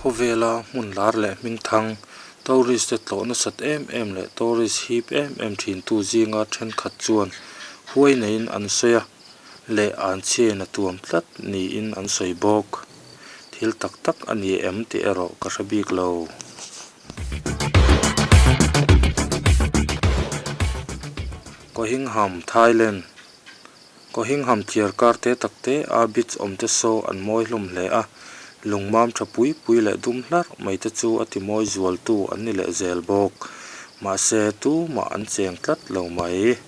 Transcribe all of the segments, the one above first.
Khawvela hmun lar leh hmingthang, tourist te tlawh nasat em em leh tourist hip em em thintu zinga thenkhat chuan huai neiin an sawi a, leh an chhiain a tuam tlat niin an sawi bawk. Thil tak tak a ni em tih erawh ka hre bik lo. Kohingham, Thailand Kohingham thliar kar te tak te a beach awm te saw an mawi hlawm hle a, lungmam tha pui pui leh dum hlarh mai te chu a ti mawi zual tu an ni leh zel bawk. Mahse tumah an cheng tlat lo mai.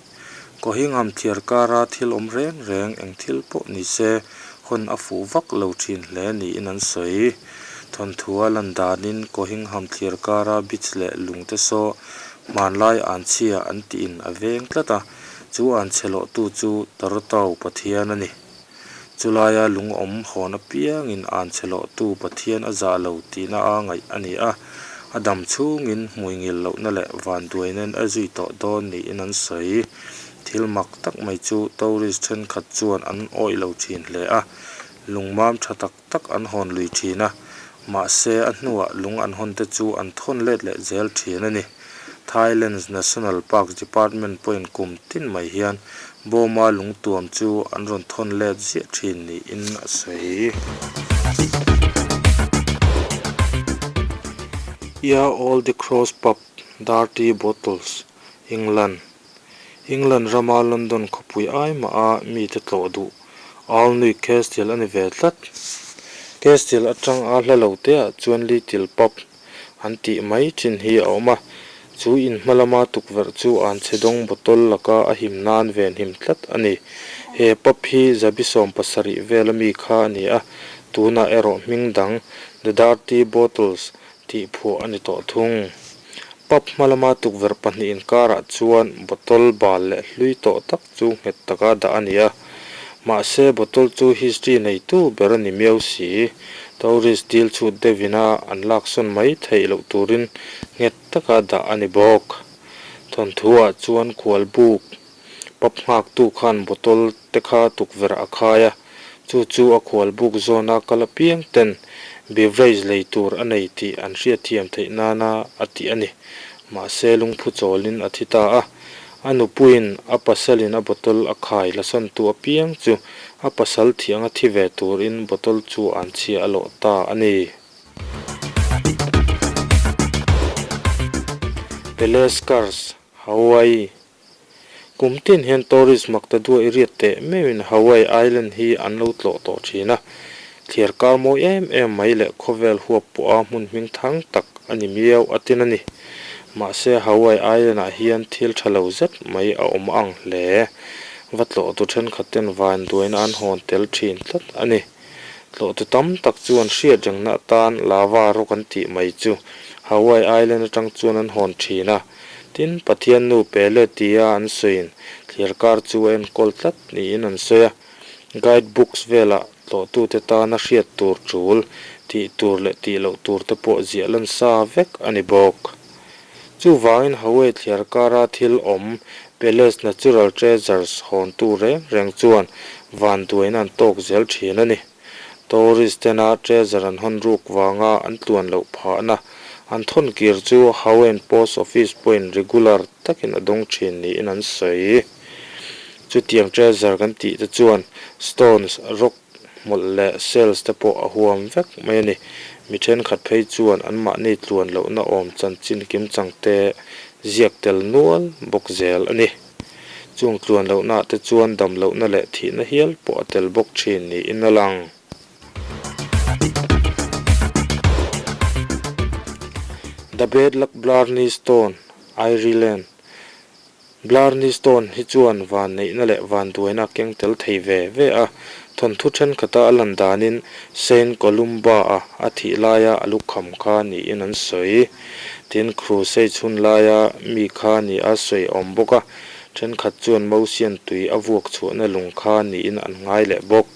Kohingham thliar kara thil awm reng reng eng thil pawh ni se hawn a fuh vak lo thin hle niin an sawi. Thawnthua lan danin Kohingham thliar kara beach leh lung te saw hmanlai anchhia an tiin a veng tlat a. Chu an chhe lawhtu chu Tarotau Pathian a ni. Chulaia lungawm hawn apiangin an chhe lawhtu Pathian a zah lo tihna a ngaih a ni a, a dam chhungin hmuingil lohna leh vanduainain a zui tawh dawn niin an sawi. Thil mak tak mai chu tourist thenkhat chuan an awih lo thin hle a, lungmam tha tak tak an hawn lui thin a, mahse a hnuah lung an hawn te chu an thawn let leh zel thin a ni. Thailand's National Parks Department pawhin kum tin mai hian bawma lungtuam chu an rawn thawn let ziah thin niin a sawi. Ye Olde Cross Pub, Dirty Bottles, England England rama London khawpui ai maha mite tlawh duh Alnwick Castle a ni ve tlat. Castle atang a hla lo teah chuan Little Pub an tih mai thin hi a awm a, chu in hma lama tukverh chu an chhe dawng bottle laka a him nan venhim tlat a ni. He pub hi zabi 70 vela mi kha a ni a, tunah erawh hming dang The Dirty Bottles tih phuah a ni tawh thung. Pub hma lama tukverh pahnih inkarah chuan bottle bal leh hlui tawh tak chu nghet taka dah a ni a. Mahse, bottle chu history neitu ber a ni miau si. Tourist dil chhut deuhina an laksawn mai theih loh turin nghet taka dah a ni bawk. Thawnthuah chuan khual buk pub nghaktu khan bottle te kha tukverh a khai a, chu chu a khual buk zawna kal apiang ten beverage lei tur a nei tih an hriatthiam theih nana a tih a ni. Mahse, lungphu chawlin a thi ta a. A nupuiin a pasalin a bottle a khai lasantu apiang chu a pasal thiang a thi ve turin bottle chu an chhia a lawh ta a ni. Pele's Curse, Hawaii Kum tin hian tourist makta duai riat teh meuhin Hawaii Island hi an lo tlawh tawh thin a. Thliar kar mawi em em mai leh khawvel huap pawha hmun hming thang tak a ni miau a tin a ni. Mahse Hawaii Island ah hian thil tha lo zet mai a awm ang hle. Va tlawhtu thenkhat ten vanduaina an hawn tel thin tlat a ni. Tlawhtu tam tak chuan hriat rengna atan lava rawk an tih mai chu Hawaii Island atang chuan an hawn thin a. Tin, Pathian nu Pele tia an sawiin thliar kar chu a enkawl tlat niin an sawi a. Guide books velah tlawhtute tana hriat tur tul, tih tur leh tih loh tur te pawh ziah lan sa vek a ni bawk. Chuvangin Hawaii thliar kara thil awm Pele's Natural Treasures hawntu reng reng chuan vanduaina an tawk zel thin a ni. Tourist tena treasure an hawn ruk vanga an tluan loh phahna an thawn kir chu Hawaiian Post Office pawhin regular takin a dawng thin niin an sawi. Chutiang treasure kan tih te chuan stones, rock hmawlh leh shells te pawh a huam vek mai a ni. Mi thenkhat phei chuan anmahni tluan lohna awm chanchin kimchang te ziak tel nual bawk zel a ni. Chung tluan lohna te chuan dam lohna leh thihna hial pawh a tel bawk thin niin a lang. The Bad Luck Blarney Stone, Ireland Blarney Stone hi chuan vanneihna leh vanduaina a keng tel thei ve ve a, thawnthu thenkhat a a lan danin Saint Columba-a a thih laia a lukham kha niin an sawi. Tin, Crusade chhun laia mi kha ni a sawi a awm bawk a, thenkhat chuan Mosian tui a vuak chhuahna lung kha niin an ngai leh bawk.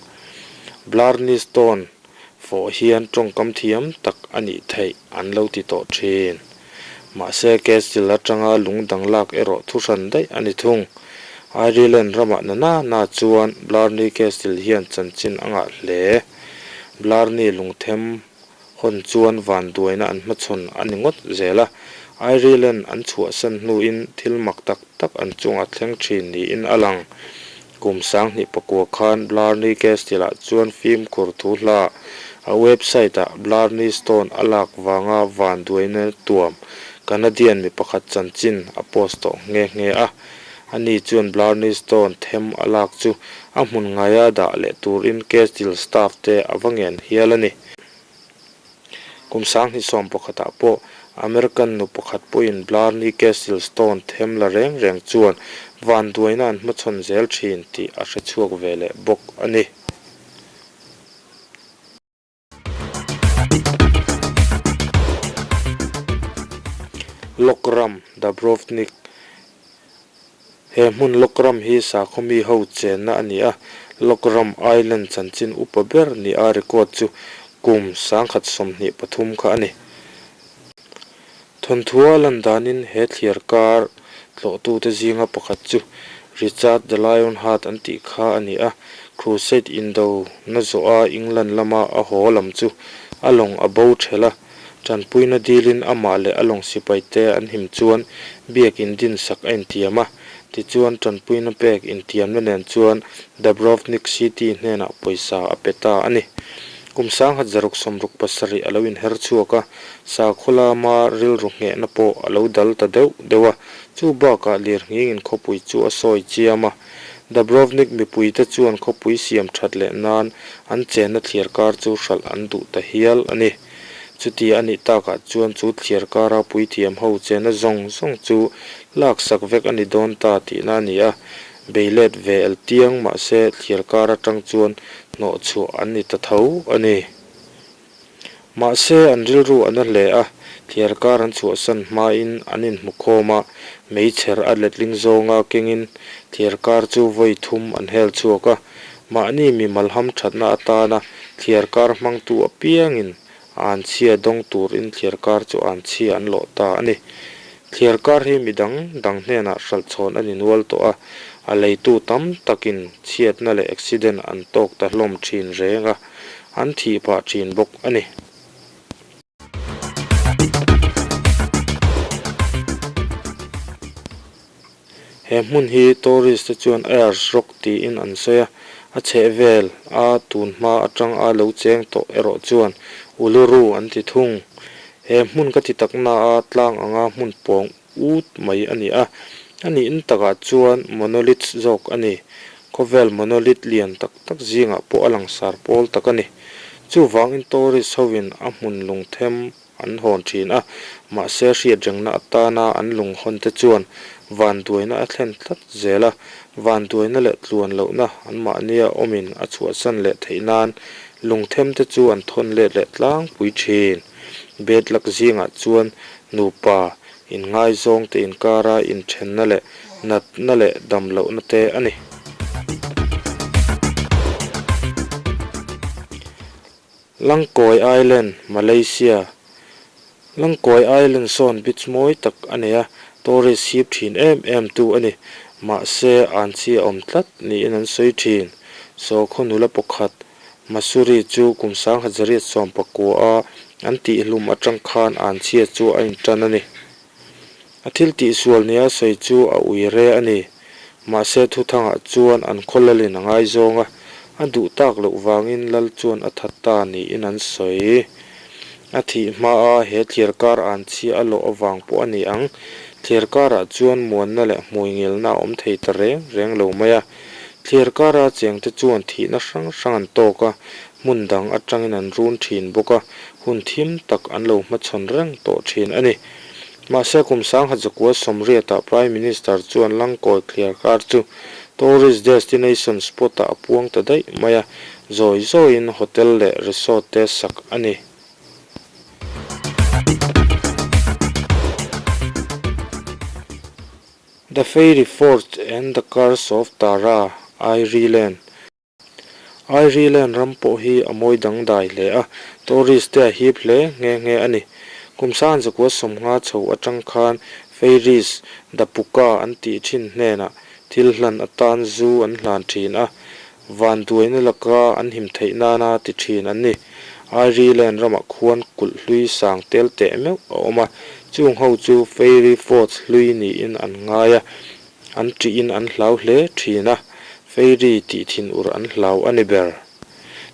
Blarney Stone fawh hian tawngkam thiam tak a nih theih an lo ti tawh thin. Mahse, Castle atanga lung dang lak erawh thu hran daih a ni thung. Ireland ramah na na na chuan Blarney Castle hian chanchin a ngah hle. Blarney lungthem Hawn chuan vanduaina an hmachhawn a ni ngawt zel a, Ireland an chhuahsan hnuin thil mak tak tak an chungah thleng thin niin a lang. Kum 2009 khan Blarney Castle-ah chuan fimkhur thu hla a website-ah Blarney Stone a lak vanga vanduaina tuam Canadian mi pakhat chanchin a post tawh nghe nghe a. Ani chuan Blarney Stone them a lak chu a hmun ngaia dah leh turin Castle staff te a va ngen hial a ni. Kum 2011ah pawh American nu pakhat pawhin Blarney Castle Stone them la reng reng chuan vanduaina an hmachhawn zel thin tih a hre chhuak ve leh bawk a ni. Lokram, Dubrovnik, He hmun Lokram hi sakhaw mi ho chenna a ni a, Lokram Island chanchin upa ber ni a record chu kum 1023 kha a ni. Thawnthua a lan danin he thliar kar tlawhtute zinga pakhat chu Richard the Lionheart an tih kha a ni a, Crusade indo na zawha England lama a haw lam chu a lawng a bo ṭhelh a, Ṭanpuina dilin amah leh a lawng sipaite an him chuan biakin dinsak a intiam a, tichuan ṭanpuina pek intiamna nen chuan Dubrovnik City hnenah pawisa a pe ta a ni. Kum 1667 a lo inher chhuak a, sakhaw lama rilru nghehna pawh a lo dal ta deuh deuh a, chu bakah lirnghingin khawpui chu a sawi chiam a. Dubrovnik mipuite chuan khawpui siam ṭhat leh nan an chenna thliar kar chu hralh an duh ta hial a ni. Chuti a nih takah chuan chu thliar kara puithiam ho chenna zawng zawng chu laksak vek a ni dawn ta tihna a ni a, bei let ve el tiang mahse thliar kar atang chuan hnawh chhuah an ni ta tho a ni. Mahse an rilru a na hle a, thliar kar an chhuahsan hmain an inhmu khawm a, meichher a letling zawnga kengin thliar kar chu vawi thum an hel chhuak a, Mahni mimal hamthatna atana thliar kar hmangtu apiangin anchhia dawng turin thliar kar chu anchhia an lawh ta a ni. Thliar kar hi mi dang dang hnenah hralh chhawn a ni nual tawh a, a leitu tam takin chhiatna leh accident an tawk ta hlawm thin reng a, an thih phah thin bawk a ni. He hmun hi tourist te chuan Ayers Rock tiin an sawi a, a chhehvel a tun hma atang a lo cheng tawh erawh chuan Uluru an ti thung. He hmun ka ti tak na a tlang anga hmun pawng ut mai a ni a, a nih takah chuan monoliths zawk a ni. Khawvel monolith lian tak tak zingah pawh a langsar pawl tak a ni. Chuvangin tourist hovin a hmun lungthem an hawn thin a, mahse hriatrengna atana an lung hawn te chuan vanduaina a thlen tlat zel a, vanduaina leh tluan lohna anmahnia awmin a chhuahsan leh theih nan lungthem te chu an thawn let leh tlangpui thin. Bad luck zingah chuan nupa inngaizawng te inkara inthenna leh natna leh dam lohna te a ni. Langkawi Island, Malaysia Langkawi Island sawn beach mawi tak a nei a, tourist hip thin em em tu a ni. Mahse, an chi a awm tlat niin an sawi thin. Sawkhaw nula pakhat, Masuri chu kum 1919 a an tihhlum atang khan an chhia chu a intan a ni. A thil tihsual nia sawi chu a ui re a ni. Mahse thuthangah chuan an khaw lalin a ngaizawng a, a duh tak loh vangin lal chuan a that ta niin an sawi. A thih hmaa he thliar kar an chhia a lawh avang pawh a ni ang. Thliar karah chuan muanna leh hmuingilna a awm thei ta reng reng lo mai a. Thliar kara chengte chuan thihna hrang hrang an tawk a, hmun dang atangin an run thin bawk a, hun thim tak an lo hmachhawn reng tawh thin a ni. Mahse kum 1980ah Prime Minister chuan Langkawi thliar kar chu tourist destination spot-ah a puang ta daih mai a, zawi zawiin hotel leh resort te sak a ni. The Fairy Fort and the Curse of Tara, Ireland. Ireland ram pawh hi a mawi dangdai hle a, tourist te a hip hle nghe nghe a ni. Kum 1950 chho atang khan Fairies da Puka an tih thin hnenah thil hlan atan zu an hlan thin a, vanduaina laka an him theih nana ti thin an ni. Ireland ramah khuan kulh hlui sang tel teh meuh a awm a, chung ho chu Fairy Forts hlui niin an ngai a, an ṭihin an hlau hle ṭhin a, Fairy tih thin ur an hlau a ni ber.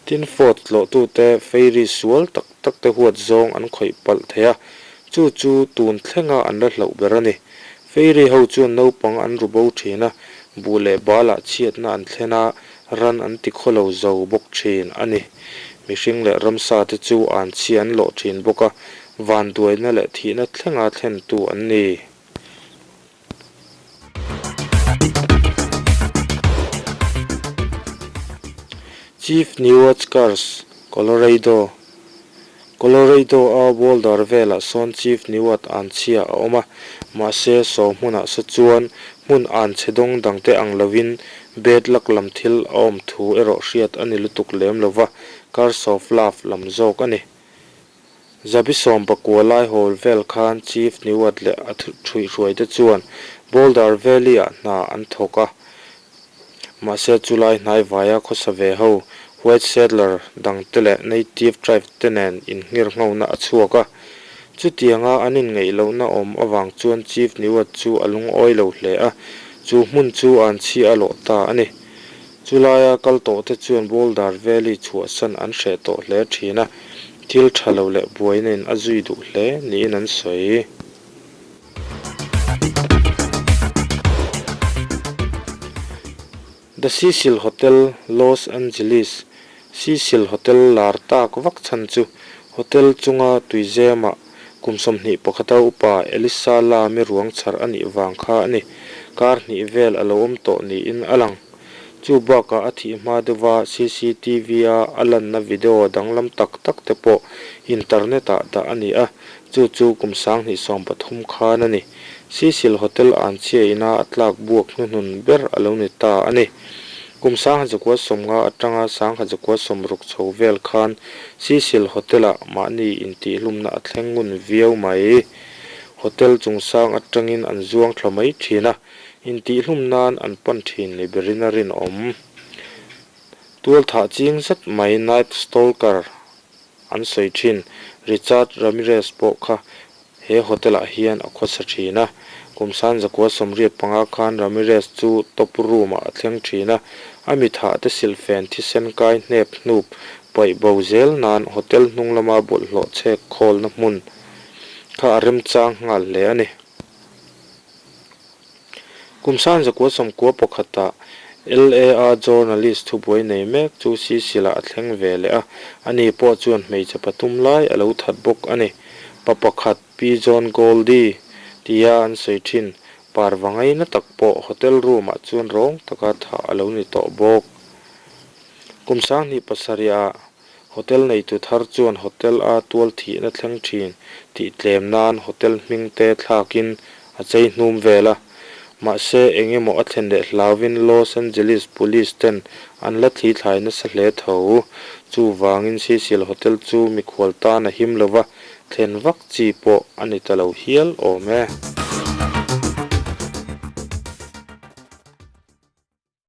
Tin, Fort tlawhtute Fairy sual tak tak te huat zawng an khawih palh thei a, chu chu tun thlenga an la hlauh ber a ni. Fairy ho chuan naupang an ru bo thin a, buh leh balah chhiatna an thlen a, ran an ti khaw lo zo bawk thin a ni. Mihring leh ramsa te chu an chhia an lawh thin bawk a, vanduaina leh thihna thlenga thlentu an ni. Chief Niwat's Curse, Colorado Colorado-a Boulder velah sawn Chief Niwat an chhia a awm a, mahse saw hmunah saw chuan hmun an chhe dawng dangte ang loin bed luck lam thil a awm thu erawh hriat a ni lutuk lem lova, Curse of Love lam zawk a ni. Zabisawm pakua lai hawl vel khan Chief Niwat leh a thuihhruaite chuan Boulder Valley-ah hna an thawk a, Mahse chulai hnaivaia khawsa ve ho, White settler dangte leh Native tribe te nen innghirnghona a chhuak a. Chutianga an inngeihlohna awm avang chuan Chief Niwat chu a lungawi lo hle a, chu hmun chu an chhi a lawh ta a ni. Chulaia kal tawhte chuan Boulder Valley chhuahsan an hreh tawh hle thin a, thil tha lo leh buaina in a zui duh hle niin an sawi. The Cecil Hotel, Los Angeles, Cecil Hotel lar tak vak chhan chu hotel chunga tuizemah kum 21 a upa Elisa Lam-i ruang chhar a nih vang kha a ni. Kar hnih vel a lo awm tawh niin a lang. Chu bakah a thih hma deuha CCTV-a a lanna video danglam tak tak te pawh internet-ah dah a ni a. Chu chu kum 2013 khan a ni. Cecil Hotel an chhia ina a tlak buak hnuhnun ber a lo ni ta a ni. Kum 1950 atanga 1960 chho vel khan Cecil Hotel-ah mahni intihlumna a thleng ngun viau mai. Hotel chungsang atangin an zuang thla mai thin a, intihlum nan an pan thin ni berin a rinawm. Tualthah ching zet mai Night Stalker An sawi thin. Richard Ramirez pawh kha he hotel ah hian a khawsa thin a. Kum 1995 khan Ramirez chu top room ah a thleng thin a, a mithah te silhfen thisen kai hnep hnup paih bo zel nan hotel hnung lama bawlhhlawh chhek khawlna hmun kha a remchang nghal hle a ni. Kum 1991 LAA journalist thubuai nei mek chu Sicil-ah a thleng ve leh a, ani pawh chuan hmeichhe pathum lai a lo that bawk a ni. Pa pakhat, Pi John Goldie tia an sawi thin, parva ngaina tak pawh hotel room-ah chuan rawng taka thah a lo ni tawh bawk. Kum 2007-ah Hotel neitu thar chuan hotel a tual thihna thleng thin tih tlem nan hotel hming te thlakin a chei hnum vel a. Mahse, eng emaw a thlen leh hlauvin Los Angeles Police ten an la thli thlai nasa hle tho. Chuvangin Cecil Hotel chu mikhual tan a him lova, thlen vak chi pawh a ni ta lo hial awm e.